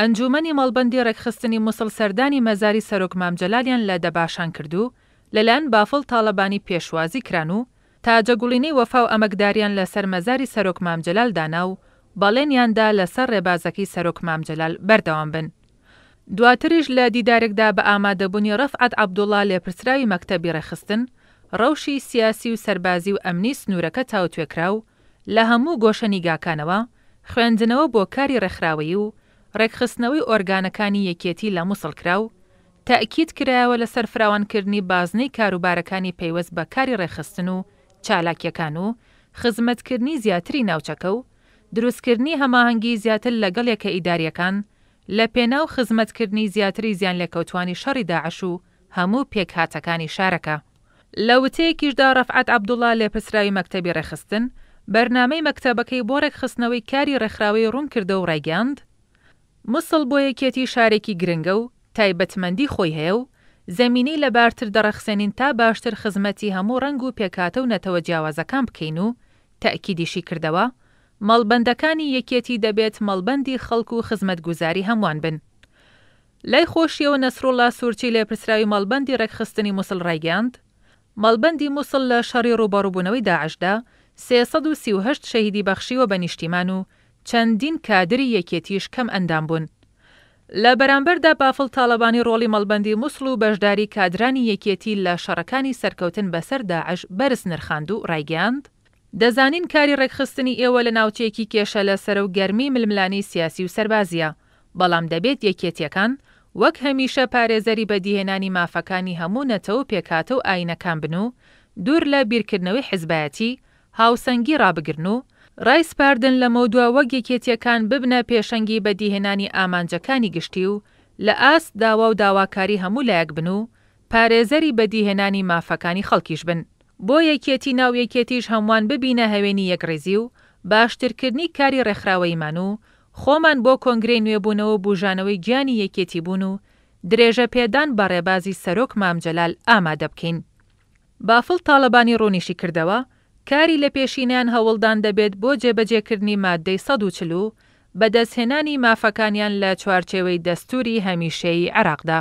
ئەنجوومەنی مەڵبەندی ڕێکخستنی موسڵ سەردانی مەزاری سەرۆک مام جەلالیان لە دەباشان کرد و لەلایەن بافڵ تاڵەبانی پێشوازی کران و تاجەگوڵینەی وەفا و ئەمەکداریان لەسەر مەزاری سەرۆک مام جەلال دانا و بەڵێنیان دا لەسەر ڕێبازەکەی سەرۆک مام جەلال بەردەوام بن. دواتریش لە دیدارێکدا بە ئامادەبوونی ڕەفعەت عەبدوڵا لێپرسراوی مەکتەبی ڕێکخستن، ڕەوشی سیاسی و سەربازی و ئەمنی سنوورەکە تاوتوێ کرا و لە هەموو گۆشەنیگاکانەوە خوێندنەوە بۆ کاری ڕێکخراوەیی و ڕێکخستنەوەی ئۆرگانەکانی یەکێتی لە موسڵ کرا و تەئکید کرایەوە لەسەر فراوانکردنی بازنەی کاروبارەکانی پەیوەست بە کاری ڕێکخستن و چالاکیەکان و خزمەتکردنی زیاتری ناوچەکە و دروستکردنی هەماهەنگی زیاتر لەگەڵ یەکە ئیداریەکان لە پێناو خزمەتکردنی زیاتری زیانلێکەوتوانی شەڕی داعش و هەموو پێکهاتەکانی شارەکە. لە وتەیەکیشدا ڕەفعەت عەبدوڵا لێپرسراوی مەکتەبی ڕێکخستن، بەرنامەی مەکتەبەکەی بۆ ڕێکخستنەوەی کاری ڕێکخراوەیی ڕوونکردەوە و ڕایگەیاند، موسڵ بۆ یەکێتی شارێکی گرنگە و تایبەتمەندی خۆی هەیە و زەمینەی لەبارتر دەڕەخسێنین تا باشتر خزمەتی هەموو ڕەنگ و پێکهاتە و نەتەوە جیاوازەکان بکەین و تەئکیدیشی کردەوە، مەڵبەندەکانی یەکێتی دەبێت مەڵبەندی خەڵک و خزمەتگوزاری هەمووان بن. لای خۆشیەوە نەسروڵا سورچی لێپرسراوی مەڵبەندی ڕێکخستنی موسڵ ڕایگەیاند، مەڵبەندی موسڵ لە شەڕی ڕووبەڕووبوونەوەی داعشدا 338 شەهیدی بەخشیوە بە نیشتیمان و چەندین کادری یەکێتیش کەم ئەندام بوون. لە بەرامبەردا بافڵ تاڵەبانی ڕۆڵی مەڵبەندی موسڵ و بەشداری کادرانی یەکێتی لە شەڕەکانی سەرکەوتن بەسەر داعش بەرز نرخاند و ڕایگەیاند، دەزانین کاری ڕێکخستنی ئێوە لە ناوچەیەکی کێشە لەسەرە و گەرمی ململانێی سیاسی و سەربازییە، بەڵام دەبێت یەکێتییەکان وەک هەمیشە پارێزەری بەدیهێنانی مافەکانی هەموو نەتەوە و پێکهاتە و ئایینەکان بن و دوور لە بیرکردنەوەی حزبایەتی هاوسەنگی ڕابگرن و ڕایسپاردن لەمەودوا وەک یەکێتییەکان ببنە پێشەنگی بەدیهێنانی ئامانجەکانی گشتی و لە ئاست داوا و داواکاری هەموو لایەک بن و پارێزەری بەدیهێنانی مافەکانی خەڵکیش بن. بۆ یەکێتی ناو یەکێتیش هەمووان ببینە هەوێنی یەکڕیزی و باشترکردنی کاری ڕێکخراوەییمان و خۆمان بۆ کۆنگرەی نوێبوونەوە و بوژانەوەی گیانی یەکێتیبوون و درێژەپێدان بە ڕێبازی سەرۆک مام جەلال ئامادە بکەین. بافڵ تاڵەبانی ڕوونیشیکردەوە، کاری لەپێشینەیان هەوڵدان دەبێت بۆ جێبەجێکردنی ماددەی 140 و بەدەستهێنانی مافەکانیان لە چوارچێوەی دەستووری هەمیشەیی عێراقدا.